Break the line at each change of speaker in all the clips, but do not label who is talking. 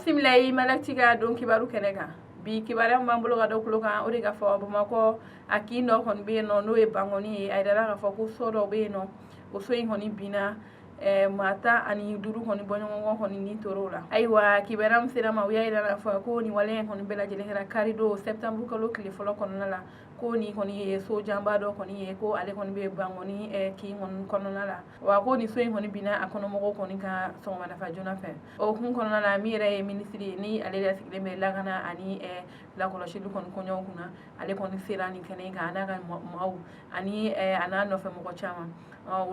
Bisimila i Malakti ka don kibaru kɛnɛ kan. Bi kibaruya min b'an bolo ka da tulo kan, o de ka fɔ Bamakɔ a kin dɔ kɔni bɛ yen nɔ, n'o ye Bankɔni ye. A yirala k'a fɔ ko so dɔ bɛ yen nɔ, o so in kɔni binna, maa 15 kɔni bɔɲɔgɔnkɔ kɔni ni tor'o la. Ayiwa, kibaruya min sera ma, u y'a yira k'a fɔ ko nin waleya in kɔni bɛɛ lajɛlen kɛra karidon septembre kalo tile fɔlɔ kɔnɔna la, ko nin kɔni ye so janba dɔ kɔni ye, ko ale kɔni bɛ Bankɔni kin kɔni kɔnɔna la. Wa ko nin so in kɔni binna a kɔnɔmɔgɔw kɔni ka sɔgɔmadafa joona fɛ. O hukumu kɔnɔna la, min yɛrɛ ye minisiri ye, ni ale yɛrɛ sigilen bɛ lakana ani lakɔlɔsili kɔni koɲɛw kunna, ale kɔni sera nin kɛnɛ kan, a n'a ka maaw ani a n'a nɔfɛ mɔgɔ caman,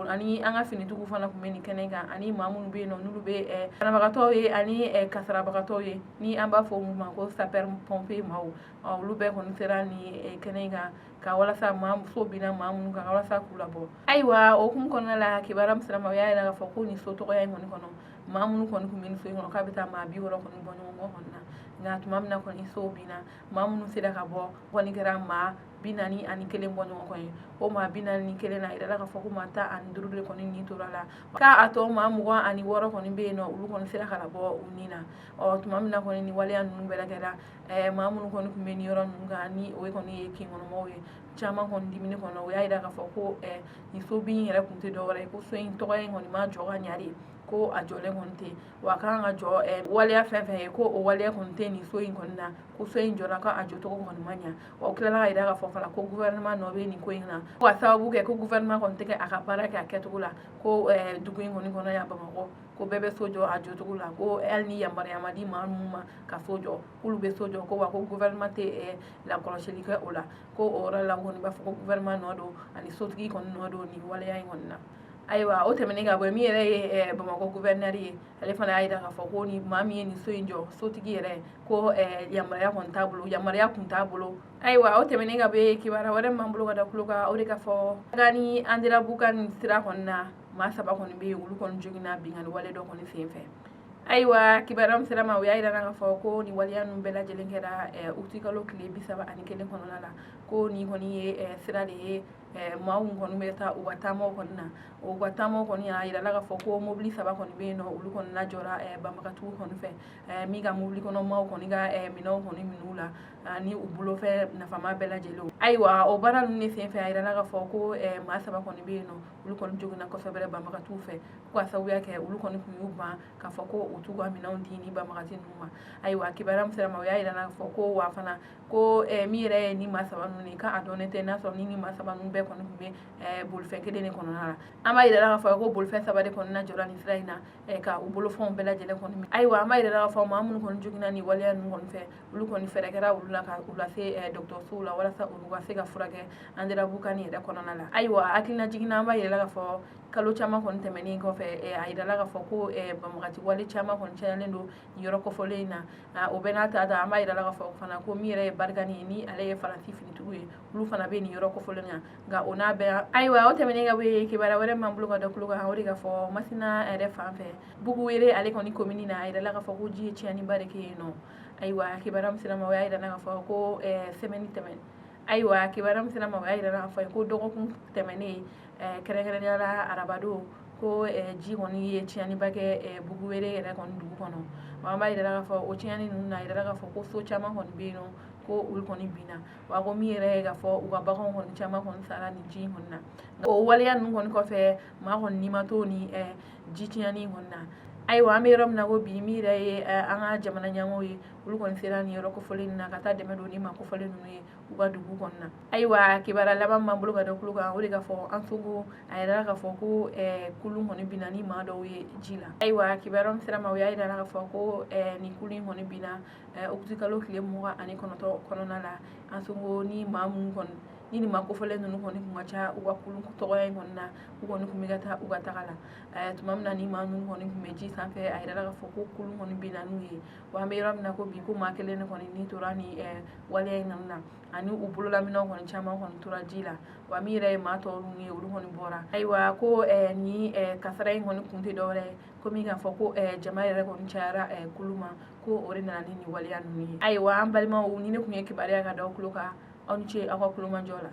ani an ka finitigiw fana tun bɛ nin kɛnɛ kan, ani maa minnu bɛ yen nɔ, n'olu bɛ banabagatɔw ye ani kasarabagatɔw ye, ni an b'a fɔ olu ma ko sapeur pompier maaw, olu bɛɛ kɔni sera nin kɛnɛ kan ka walasa maa so binna maa minnu kan, walasa k'u labɔ. Ayiwa, o hukumu kɔnɔna la, kibaruya min sera ma, o y'a yira k'a fɔ ko nin so tɔgɔya in kɔni kɔnɔ, maa minnu kɔni tun bɛ nin so in kɔnɔ, k'a bɛ taa maa 60 kɔni bɔ ɲɔgɔn kɔ kɔni na. Nka tuma min na kɔni so binna, maa minnu sera ka bɔ kɔni kɛra maa 41 bɔ ɲɔgɔn kɔ ye. O maa 41 na, a yirala k'a fɔ ko maa 15 de kɔni ni tora la, k'a tɔ maa 26 kɔni bɛ yen nɔ, olu kɔni sera ka labɔ u ni na. Ɔ tuma min na kɔni ni waleya ninnu bɛɛ kɛra, maa minnu kɔni tun bɛ nin yɔrɔ ninnu kan, ni o kɔni ye kin kɔnɔmɔgɔw ye, caman kɔni diminen kɔnɔ. O y'a yira k'a fɔ ko nin so bin yɛrɛ kun tɛ dɔwɛrɛ ye, ko so in tɔgɔ in kɔni ma jɔ ka ɲa de, ko a jɔlen kɔni tɛ, wa a kan ka jɔ waleya fɛn fɛn ye, ko o waleya kɔni tɛ nin so in kɔni na, ko so in jɔra ko a jɔcogo kɔni ma ɲa. Wa u tilala ka yira k'a fɔ fana ko gouvernement nɔ bɛ nin ko in na, ko ka sababu kɛ ko gouvernement kɔni tɛ kɛ a ka baara kɛ a kɛcogo la, ko dugu in kɔni kɔnɔ yan Bamakɔ, ko bɛɛ bɛ so jɔ a jɔcogo la, ko hali ni yamaruya ma di maa minnu ma ka so jɔ, k'olu bɛ so jɔ, ko wa ko gouvernement tɛ lakɔlɔsili kɛ o la, ko o yɔrɔ la kɔni b'a fɔ ko gouvernement nɔ don ani sotigi kɔni nɔ don nin waleya in kɔni na. Ayiwa, o tɛmɛnen ka bɔ, min yɛrɛ ye Bamakɔ gouverneur ye, ale fana y'a yira k'a fɔ ko ni maa min ye nin so in jɔ, sotigi yɛrɛ, ko yamaruya kɔni t'a bolo, yamaruya kun t'a bolo. Ayiwa, o tɛmɛnen ka bɔ yen, kibaruya wɛrɛ min b'an bolo ka da tulo kan, o de ka fɔ ni Anderamboukane sira kɔni na, maa saba kɔni bɛ yen, olu kɔni joginna binkanni wale dɔ kɔni sen fɛ. Ayiwa, kibaruya min sera ma, o y'a yira k'a fɔ ko nin waleya ninnu bɛɛ lajɛlen kɛra utikalo tile 31 kɔnɔna la, ko nin kɔni ye sira de ye maaw kɔni bɛ taa u ka taamaw kɔni na. U ka taamaw kɔni, a yirala k'a fɔ ko mobili saba kɔni bɛ yen nɔ, olu kɔni lajɔra banbagatigiw kɔni fɛ, min ka mobili kɔnɔ maaw kɔni ka minɛnw kɔni minɛ u la ani u bolofɛn nafama bɛɛ lajɛlen. Ayiwa, o baara ninnu de senfɛ, a yirala k'a fɔ ko maa saba kɔni bɛ yen nɔ, olu kɔni joginna kosɛbɛ banbagatigiw fɛ, ko ka sababuya kɛ olu kɔni tun y'u ban k'a fɔ ko u t'u ka minɛnw di ni banbagati ninnu ma. Ayiwa, kibaruya min sera ma, o y'a yira k'a fɔ ko wa fana ko min yɛrɛ ye ni maa saba ninnu ye, k'a dɔnnen tɛ n'a sɔrɔ ni maa saba ninnu bɛɛ kɔni tun bɛ bolifɛn kelen de kɔnɔna la. An b'a yira k'a fɔ ko bolifɛn saba de kɔni na jɔra nin sira in na ka u bolofɛnw bɛɛ lajɛlen kɔni minɛ. Ayiwa, an b'a yira k'a fɔ maa minnu kɔni joginna nin waleya ninnu kɔni fɛ, olu kɔni fɛɛrɛ kɛra olu la ka u lase dɔgɔtɔrɔsow la, walasa olu ka se ka furakɛ Anderamboukane yɛrɛ kɔnɔna la. Ayiwa, hakilina jiginna, an b'a yira k'a fɔ kalo caman kɔni tɛmɛnen kɔfɛ, a yirala k'a fɔ ko banbagati wale caman kɔni cayalen don nin yɔrɔ kofɔlen in na. O bɛɛ n'a ta ta, an b'a yira k'a fɔ fana ko min yɛrɛ ye Barkhane ye, ni ale ye Faransi finitigiw ye, olu fana bɛ nin yɔrɔ kofɔlen na. Nka o n'a bɛɛ, ayiwa, o tɛmɛnen ka bɔ yen, kibaruya wɛrɛ m'an bolo ka da tulo kan, o de ka fɔ Masina yɛrɛ fan fɛ, Bougouré ale kɔni komini na, a yirala k'a fɔ ko ji ye tiɲɛniba de kɛ yen nɔ. Ayiwa, kibaruya min sera ma, o y'a yira k'a fɔ ko semaine tɛmɛnen, ayiwa, kibaruya min sera ma, o y'a yira k'a fɔ ko dɔgɔkun tɛmɛnen, kɛrɛnkɛrɛnnenya la arabadon, ko ji kɔni ye tiɲɛniba kɛ Bougouré yɛrɛ kɔni dugu kɔnɔ. An b'a yira k'a fɔ o tiɲɛni ninnu na, a yirala k'a fɔ ko so caman kɔni bɛ yen nɔ, ko olu kɔni binna, wa ko min yɛrɛ ye k'a fɔ u ka baganw kɔni caman kɔni sara nin ji in kɔni na. O waleya ninnu kɔni kɔfɛ, maa kɔni ni ma to ni ji tiɲɛni kɔni na. Ayiwa, an bɛ yɔrɔ min na ko bi, min yɛrɛ ye an ka jamana ɲɛmɔgɔw ye, olu kɔni sera nin yɔrɔ kofɔlen in na ka taa dɛmɛ don ni maa kofɔlen ninnu ye u ka dugu kɔnɔna na. Ayiwa, kibaruya laban b'an bolo ka da tulo kan, o de ka fɔ Ansongo, a yirala k'a fɔ ko kulun kɔni binna ni maa dɔw ye ji la. Ayiwa, kibaruya min sera ma, o y'a yira k'a fɔ ko nin kulun in kɔni binna utikalo tile 29 kɔnɔna la Ansongo, ni maa minnu kɔni ni maa kofɔlen ninnu kɔni kun ka ca u ka kulun tɔgɔya in kɔni na, u kɔni kun bɛ ka taa u ka taga la. Tuma min na ni maa ninnu kɔni kun bɛ ji sanfɛ, a yirala k'a fɔ ko kulun kɔni binna n'u ye. Wa an bɛ yɔrɔ min na ko bi, ko maa kelen de kɔni ni tora ni waleya in ninnu na, ani u bololaminɛnw kɔni caman kɔni tora ji la, wa min yɛrɛ ye maa tɔw ninnu ye, olu kɔni bɔra. Ayiwa, ko ni kasara in kɔni kun tɛ dɔwɛrɛ ye, komi k'a fɔ ko jama yɛrɛ kɔni cayara kulu ma, ko o de nana ni nin waleya ninnu ye. Ayiwa, an balimaw, ni ne tun ye kibaruya ka da aw tulo kan. Aw ni ce aw ka kulomajɔ la.